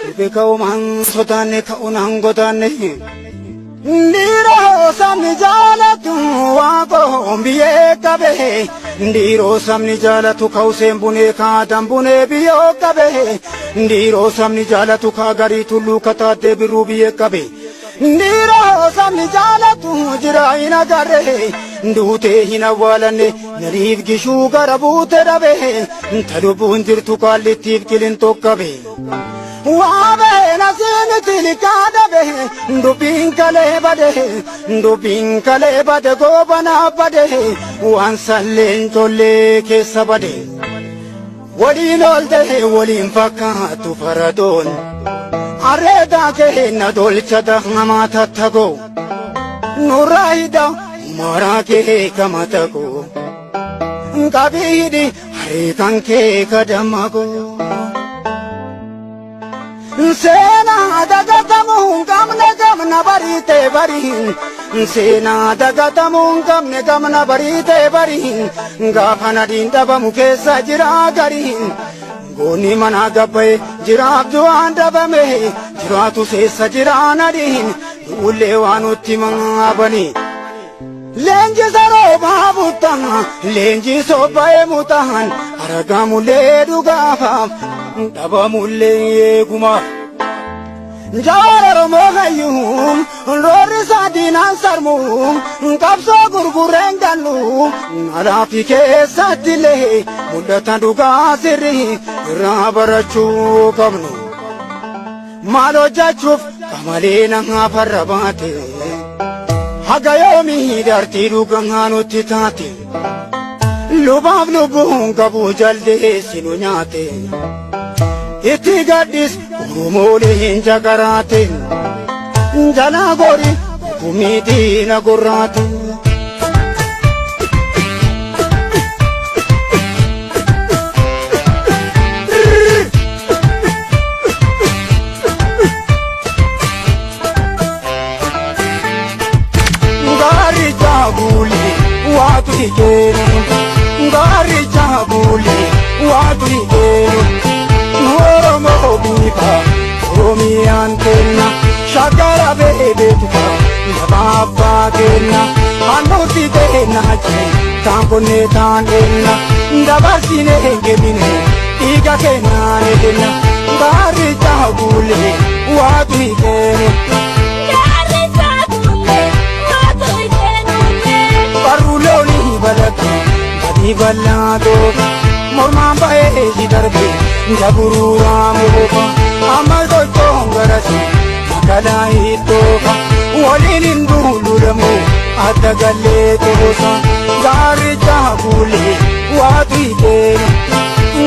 Dhufe ka'umaan sodaanne ka'uun godaanne. Dhiiroo sabni jaalatu waaqoon biyyee qabe. Dhiiroo sabni jaalatu ka'useen bunee kaadaan bunee biyyoo qabe. Dhiiroo sabni jaalatu kaagarii tulluu kataaddee birruu biyyee qabe. Dhiiroo sabni jaalatu jira hin agarre. Duutee hin awwaalanne nariif gishuu gara buute dhabe. Ta lubbuun jirtu kaallittiif qilintoo qabe. Waabee nasiin tilikaa dhabe dubbiin kalee bade dubbiin kalee bade goobanaa bade waan salleen collee keessa bade. Waliin oolte waliin fakkaatu faradoon areedaa keenna tolcha hamaa tattagoo nurraa hidha maraa kee kama tagoo qabii hidhi areekan kee kadamagoo. Seenaa dagatamuu hin qabne gamna bariitee bariin. Seenaa dagatamuu hin qabne gamna bariitee bariin. Gaafa nadiin dhabamu keessa jira gariin. Goonni mana gabbaye jiraaf du'aan dhabame. Jiraatu seessa jira nadiin. Du'ullee waan nutti maabanii. Leenjisa roobaa buttaa, leenjisoo ba'ee mutaan, argamullee dhugaafaaf, dhabamullee eegumaaf. Jawaar Oromoo hayyuu, roorri isaa diinaan sarmuu, qabsoo gurgureen gallu, alaafi keessatti illee mul'ata dhugaa sirrii irraa barachuu qabnu. Maal hojjechuuf qamalee nama farra baate. Haga yoomii dartii dhugaa nutti taate. Lubaaf lubbuun qabu jaldeessi nu nyaate. Itti gaddis Oromoolee hin jagaraate. Jalaa gori kumiitii na gorraate. Gaarri jaabulee waatu hikeenu. Gaarri jaabulee waatu hikeenu. Nu Oromoo biifa Oromiyaan kenna. Shagara beebeetufa lafa abbaa kenna. Handhuutti kenna achi taan konnee taan kenna. Dabarsine hin kennine dhiiga kennaan kenna. Gaarri jaabulee waatu hikeenu. Barruu loonii balatti gadi bal'aa toofa mormaan ba'ee si darbe jaburuuraa moofa amma sochoon garasi makalaa hittoofa waliin hin duululamu adda gallee toosa gaarri jaabulee waatu hikeenu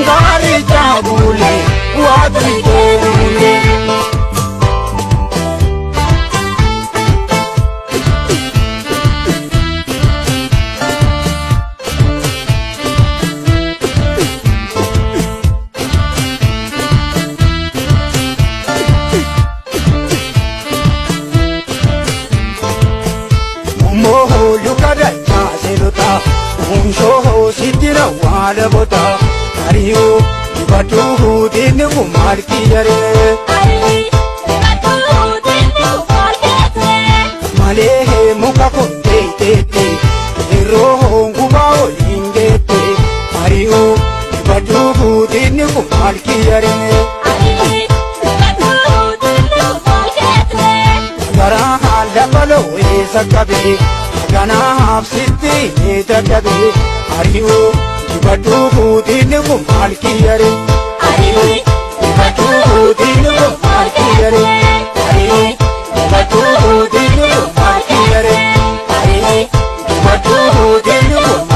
gaarri jaabulee waatu hikeenu. Unshoo sittira waala bota ari'uu dibaduu diinni kun maal kiyyaree malee muka kun teeteete yeroo gubaa waliin geette ari'uu dibaduu diinni kun maal kiyyaree garaa lafa loo'eessa qabee kanaaf sitti ni dadhabee ari'uu dibaduu diinni kun maal kiyyaree ari'uu dibaduu diinni kun maal kiyyaree ari'uu dibaduu diinni kun maal kiyyaree ari'uu dibaduu diinni kun.